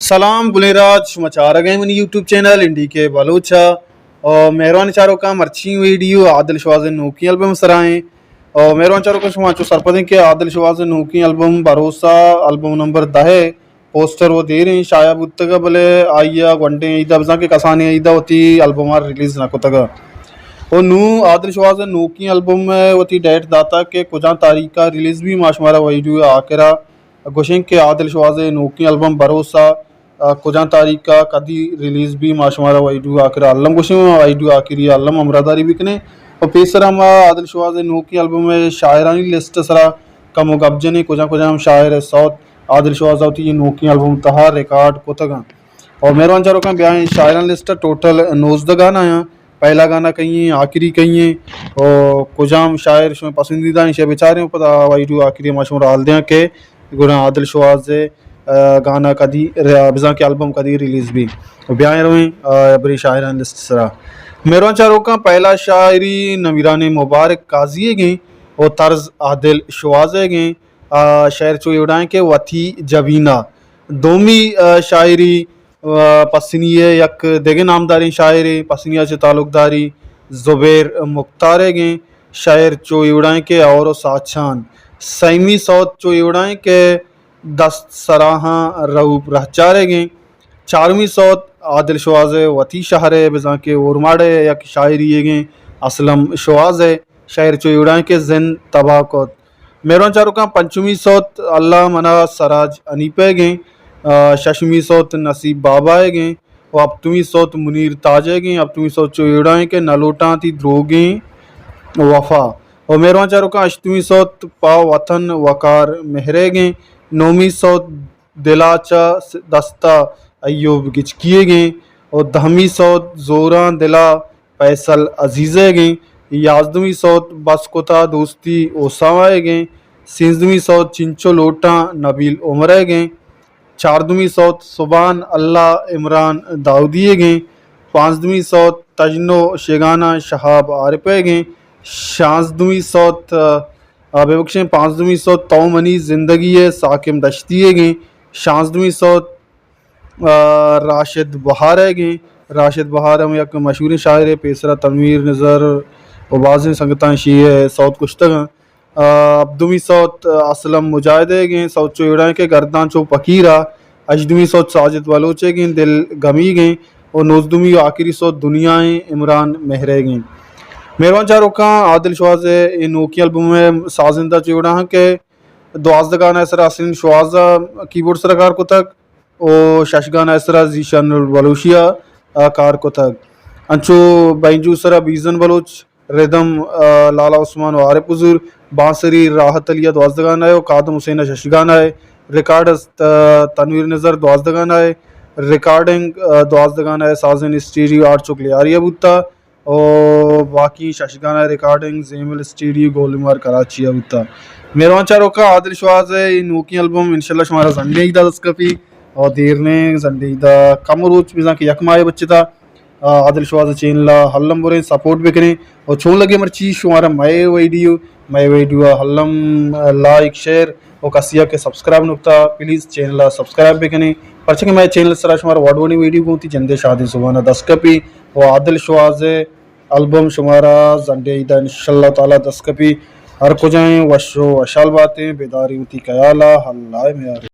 سلام گلیں راج، شما چارگ ءَ منی یوٹیوب چینل این ڈی کے بلوچ ءَ۔ او مہروان چاروکاں، مرچی ویڈیو عادل شوہاز ءِ نوکیں البم سرا ایں۔ او مہروان چاروکاں، شما چو سرپدیں کہ عادل شوہاز ءِ نوکیں البم بھروسہ، البم نمبر دہ ءِ پوسٹر و دیریں شائع بوتگ، بلے آئی ءَ گونڈیں عید ءَ، بزاں کہ کسانیں عید ءَ وتی البم ءَ ریلیز نہ کتگ۔ و نوں عادل شوہاز ءِ نوکیں البم ءَ وتی ڈیٹ داتگ کہ کجام تاریخ ءَ ریلیز بی، ما شمارا ویڈیو ءِ آخر ءَ گوشیں کہ عادل شوہاز ءِ نوکیں البم بھروسہ، آ، کجام تاریخ ءَ کدی ریلیز بی، ما شمارا ویڈیو آخر ءَ الم گوشیں، ویڈیو آخری ءَ الم ہمراہداری بکنیں۔ و پیسر ءَ ما عادل شوہاز ءِ نوکیں البم ءِ شاعرانی لسٹ ءِ سرا کمو گپ جنیں، کجام کجام شاعر ءِ سوت عادل شوہاز ءَ وتی نوکیں البم ءِ تہا ریکارڈ کتگ انت۔ و مہروان چاروکاں، بیائیں شاعرانی لسٹ ءَ ٹوٹل نوزدہ گانا آں۔ پہلا گانا کئی ایں، آخری کئی ایں، و کجام شاعر شمئے پسندیدہ ایں، ایشی ءَ بچاریں، و پدا ویڈیو آخری ءَ ما شمارا حال دیاں کہ گڑا عادل شوہاز ءِ، آ، گانا کدی ر-، بزاں کہ البم کدی ریلیز بی۔ و بیائیں رویں، آ، برے شاعرانی لسٹ ءِ سرا۔ مہروان چاروکاں، پہلا شاعری نمیرانیں مبارک قاضی ئیگ ایں و طرز عادل شوہاز ئیگ ایں۔ آ، شعر چو اے وڑا ایں کہ وتی جبین ءَ۔ دومی، آ، شاعری، آ، پسنی ءِ یک دگہ نامداریں شاعرے، پسنی ءَ چہ تعلقداری زبیر مختار ئیگ ایں۔ شعر چو اے وڑا ایں کہ اور و ساچان۔ سیمی سوت چو اے وڑا ایں کہ دست سراہاں رؤپ رہچار ئیگ ایں۔ چارمی سوت عادل شوہاز ءِ وتی شہر ءِ، بزاں کہ اورماڑہ ءِ یک شاعری ئیگ ایں اسلم شوہاز ءِ۔ شعر چو اے وڑا ایں کہ زند تباہ کت۔ مہروان چاروکاں، پنچمی سوت اللہ منا سراج حنیف ئیگ ایں، آ، ششمی سوت نصیب بابا ئیگ ایں و ہپتمی سوت منیر تاج ئیگ ایں۔ ہپتمی سوت چو اے وڑا ایں کہ نہ لوٹاں تئی دروگیں وفا۔ و مہروان چاروکاں، ہشتمی سوت پہ وطن وقار مہر ئیگ ایں۔ نومی سوت دلا چہ دستا ایوب گچکی ئیگ ایں و دہمی سوت زوراں دلا فیصل عزیز ئیگ ایں۔ یازدمی سوت بس کتا دوستی اوساوا ئیگ ایں۔ سیزدمی سوت چنچو لوٹاں نبیل عمر ئیگ ایں۔ چاردمی سوت سبحان اللہ عمران داؤدی ئیگ ایں۔ پانزدمی سوت تژن و شگاناں شہاب عارف ئیگ ایں۔ شانزدمی سوت، آ، ببخشیں، پانزدمی سوت تو منی زندگی ئے ساکم دشتی ئیگ ایں۔ شانزدمی سوت آ، راشد بہار ئیگ ایں۔ راشد بہار ہم یک مشہوریں شاعرے، پیسرا تنویر نظر و بازیں سنگتاں ایشی ءِ سوت کشتگ انت۔ آ، ہبدمی سوت اسلم مجاہد ئیگ ایں، سوت چو اے وڑا ایں کہ گرداں چو پکیرا۔ ہژدمی سوت ساجد بلوچ ئیگ ایں، دل گمیگ ایں۔ و نوزدمی و آخری سوت دنیا ایں، عمران مہر ئیگ ایں۔ مہروان چاروکاں، عادل شوہاز ءِ اے نوکیں البم ءِ سازندہ چو اے وڑا انت کہ دوازدہ گانا ءِ سرا حسین شوہاز ءَ کیبورڈ سرا کار کتگ۔ و شش گانا ءِ سرا ذیشان البلوشی ءَ، آ، کار کتگ۔ انچو بینجو سرا بیزن بلوچ، ردم، آ، لالا عثمان و عارف حضور، بانسری راحت علی ءَ دوازدہ گانا ءِ و کادم حسین ءَ شش گانا ءِ، ریکارڈ است، آ، تنویر نظر دوازدہ گانا ءِ، ریکارڈنگ، آ، دوازدہ گانا ءِ سازن اسٹوڈیو آرٹ چوک لیاری ءَ بوتا۔ و باقی شش گانا ریکارڈنگ زیمل اسٹوڈیو گولیمار کراچی ءَ بوتا۔ مہروان چاروکاں، عادل شوہاز ءِ اے نوکیں البم انشاءاللہ شمارا زنڈیں عید ءَ دست کپی و دیر نیں، زنڈیں عید ءَ کم روچ، بزاں کہ یک ماہ بچتا۔ آ، عادل شوہاز ءِ چینل ءَ الم بریں، سپورٹ بکنیں و چون لگے مرچی شمارا مئے ویڈیو، مئے ویڈیو ءَ الم لائک، شیئر و کسی ءَ کہ سبسکرائب نکتا، پلیز چینل ءَ سبسکرائب بکنیں، پرچہ کہ مئے چینل ءِ سرا شمارا وڑ وڑیں ویڈیو گوں وتی جندے شادیں زبان ءَ دست کپی و عادل شوہاز ءِ البم شمارا زنڈیں عید ءَ انشاءاللہ تعالی دست کپی۔ ہر کجا ایں وش و وشحال باتیں، بیداریں وتی خیال ءَ، اللہ ءِ میاریں۔